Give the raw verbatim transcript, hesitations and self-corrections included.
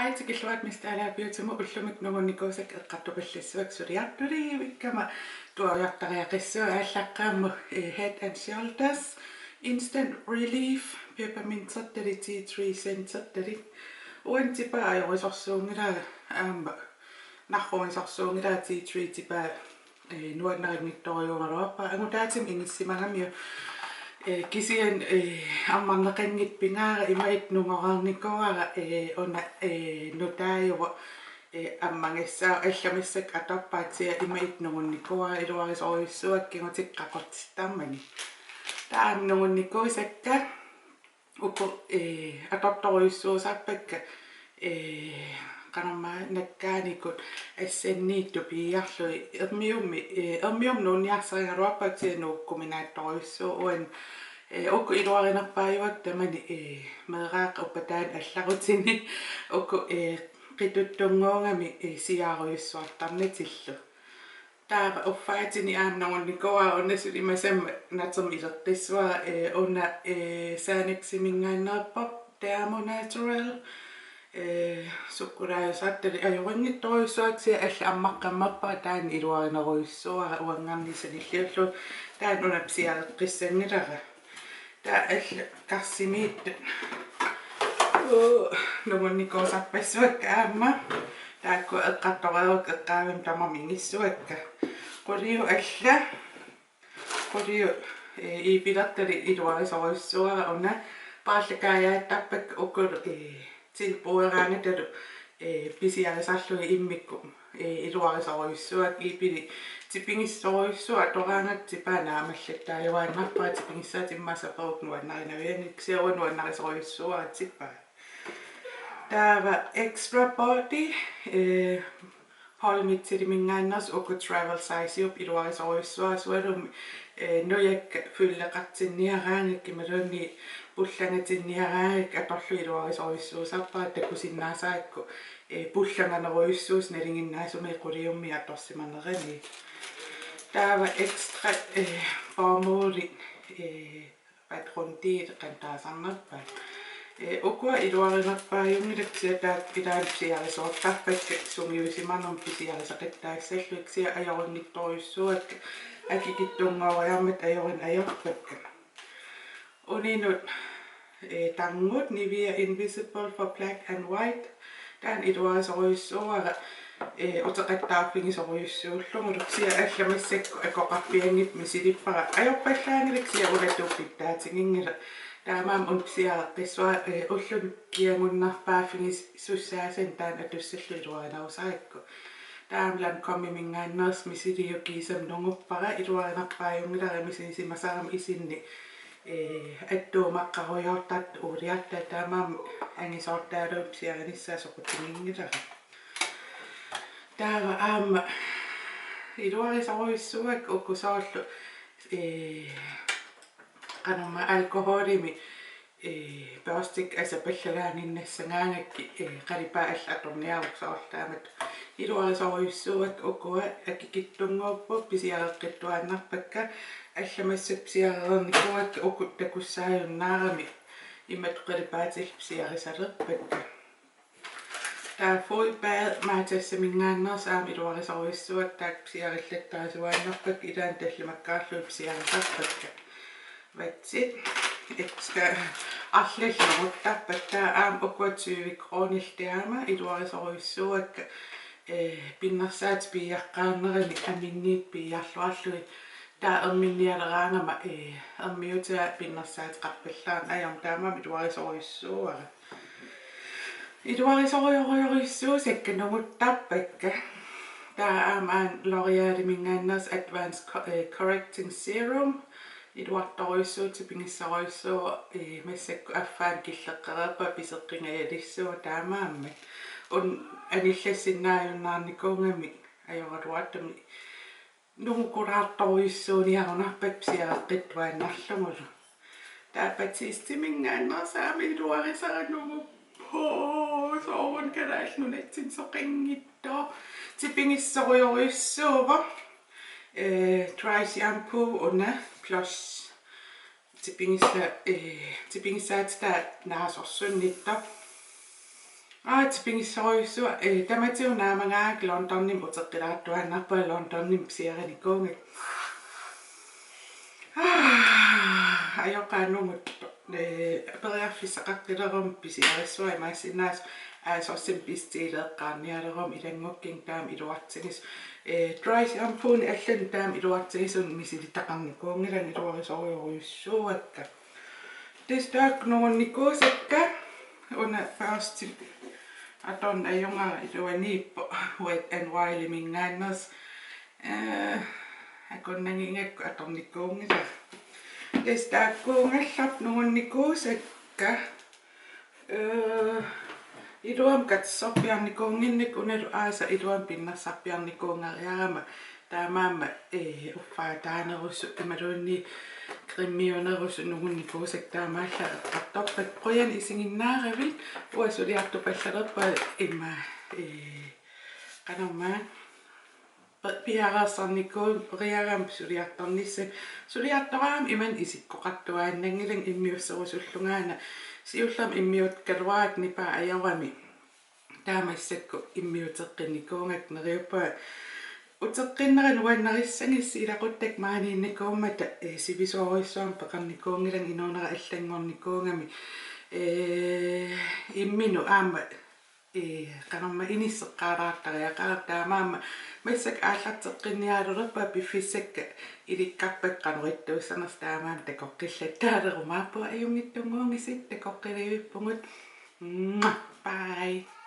Hej, tikilluarit Miss Dalager Beautymut. Ullumi nungunnikuusakka eqqartupallassuakka suliartulivikkama tuaviortariaqassuunga. Aallaqqaammut, eh, Head and Shoulders Instant Relief Peppermintertalik Tea Tree Scentertalik. Uani tipaa ajorisorsuunngilara aamma narrugisorsuunngilara tea tree tipaa, eh, nuannarinngitsorujuugaluarpara. Angutaatima inissimagamiuk, eh, kisianni, eh, ammarneqanngitsoq pingaarami, imaattoq nungoreernikuuara, eh, una, eh, nutaajuvoq, eh, ammagassaavoq. Allat massakkut atorpaat, kisianni imaattoq nungunnikuuara, iluarisorujussuuakka kigutit qaqortittarmagit. Taava aamma nungunnikuusakka uku, eh, atortorujussuusarpakka, eh, qanormaa nakkaanikkut assanniittut piiarlugit ermiummi, eh, ermiummi nuunniarsarigaluarpakka, kisianni nuukkuminaattorujussuuvoq uani. Eh, uku iluarinerpaajuakka tamani, eh, meeraaqqat uppataani allarutini uku, eh, qituttunnguugamik, eh, siaarujussuartarnatillu. Taava uffaatini aamma nungunnikuuara, una suli masama natermi ileqqissavara, eh, una, eh, Saneximinngaanneerpoq Dermo Natural, eh, sukkulaajusartalik, ajunngitsorujussuuara, kisianni allat ammaqqammerpara, taanna iluarinerujussuuara uanngaanniit sanilliullugu, taanna una pisiareqqissanngilara. Taava allat karsimiittut. Uu, nungunnikuusarpassuakka aamma. Taakku eqqartoreerakku eqqaavinni tamarmik ingissuakka. Quliut allat. Quliut, eh, iipilertalik iluarisorujussuuara una. Paarlakaajaattarpakka ukulu, eh, tilbudeeraangatalu, eh, pisiarisarlugit immikkut, eh, iluarisorujussuuakka. Iipilit tipigissorujussuuakka, atoraangakku tipaa naammallattaajuaannarpara, tipigissaatit immaqa saperukku nuannarinavianngillat, kisianni uanga nuannarisorujussuuara tipaa. Taava Extra Body, eh, Paul Mitchelliminngaanneersoq, uku travel size-iupput, iluarisorujussuuara, sualummik, eh, nujakka fyldeqartinniaraangakkit imaluunniit pullangatinniaraangakkit atorlugit iluarisorujussuusarpara, takusinnaasarakku, eh, pullanganerujussuusoq nalinginnaasumik quliummik atorsimanerani. Taava Extra, eh, Bomuldi, eh, Pæt Rundii qanoq taasarnerpaat. Eh, ukua iluarinerpaajunngilakka, kisianni taakku ilaanni pisiarisoortarpakka sungiusimanermut pisiarisaqattaassallugit, kisianni ajunngitsorujussuuakka, akikitsunnguuriarmata ajorineq ajorpakka. Uninut, eh, tarnut Nivea Invisible for Black and White. Taanna iluarisorujussuuara, eh, uteqattaarfigisorujussuullugulu, kisianni allat massakkut akoqarpianngitsut misilippara. Ajorpallaanngilaq, kisianni ulatuut pitsaatiginngilaq. Taamaammat una pisiareqqissavara, eh, ulluni kiagunarpaaffigisussaasannik taanna atussallugu iluarinerusarakku. Taava Lancômeminngaanneersoq misiliup kiisami nunguppara, iluarinerpaajunngilara misigisimasarama isinni, eh, attuumaqqarujoortartoq uuliartaa, taamaammat angisoortaallugu pisiarinissaa soqutiginngilara. Taava aamma iluarisorujussuuakka uku soorlu, eh, qanormaa alkoholimik, eh, børstikka asapallagaaginnassagaangakkit, eh, qalipaat allat atorniarukku soorlu taamatut. Iluarisorujussuuakka ukua, akikitsunnguupput, pisiareqqittuaannarpakka, allat massakkut pisiarereernikuuakka, uku takussaajunnaarami imatut qalipaatillit pisiarisalerpakka. Taava Fodbad Matasiminngaanneersoq aamma iluarisorujussuuakka, taakku pisiarillattaasuaannarpakka, ilaanni tallimakkaarlugit pisiarisarpakka. Vatsit, ekska, arlallit nunguttarpakka, taava aamma ukua tyve koruunillit aamma iluarisorujussuuakka, eh, pinnersaatit piiaqqaarneranni aminniit piiarluarlugit, taava erminnialeraangama, eh, ermiutaa pinnersaateqarpallaarneq ajormat, taamaammat iluarisorujussuuara. Iluarisorujorujussuusakka nunguttarpakka. Taava aamma L'Oréaliminngaanneersoq Advanced Co-, eh, Correcting Serum. Iluartorujussuuvoq, tipigissorujussuuvoq, eh, massakkut affaannut killeqqereerpara piseqqingajalissuaq taamaammat. Una anillassinnaajunnaarnikuugami ajoraluartumik nungukulaartorujussuuniarunarpakka pisiareqqittuaannarlugulu. Taava Batisteminngaanneersoq aamma iluarisara nunguppaa, soorunami Kalaallit Nunatsinni soqanngitsoq. Tipigissorujorujussuuvoq, eh, dry shampoo una plus tipigissa-, eh, tipigissaatitaa naasorsunnittoq. Aa, tipigissorujussuaq, eh, tamatigut naamagaangakku Londonimi uteqqilaartuaannarpunga, Londonimi pisiarinikuugakku. Aa, ajoqaaq nunguttoq. Eh, periarfissaqaqqileruma pisiarissuara, imaassinnaavoq ASOS-imi bestilleqqaarnialeruma ilanngukkinga taama iluartigisoq. Eh, dry shampoonik allanik taama iluartigisoq misilitaqarnikuunngilanga, iluarisorujorujussuuakka. Tassa taakku nungunnikuusakka, una børstip atorneq ajugara iluaniippoq, Wet n Wild-iminngaanneersoq. Eh, akunnanngingakku atornikuunngilanga. Tassa taakkuugallarput nungunnikuusakka. Eh, iluamik katersorpiarnikuunnginnakku, unalu aasaq iluamik pinnersarpiarnikuungariarama. Taamaammat, eh, uffaataanerusoq imaluunniit cremiunerusoq nungunnikuusakka taamaallaat eqqartorpakka. Qujanaq isiginnaaravit, uanga suliartupallalerpunga immaqa, eh, qanormaa, pe-, piareersarnikuuvunga periarama suliartornissannut. Suliartoraangama imannak isikkoqartuaannanngilanga immiusserusullungaana. Siullermik immiukkaluarakku nipaa ajorami. Taava massakkut immiuteqqinnikuugakku, neriuppunga uteqqinnera nuannarissagissi. Ilaquttakka maaniinnikuummata, eh, sivisoorujussuarmik peqarnikuunngilanga, inuunera allanngornikuugami. Eh, imminut aamma, eh, qanormaa, inisseqqaalaartariaqarama, taamaammat massakkut aallarteqqinnialerpunga, piffissakka ilikkarpakka qanoq ittuussanersut, taamaammat takoqqillattaalerumaarpunga. Ajunngitsunnguugitsi, takoqqilivippugut. Mwah. Bye.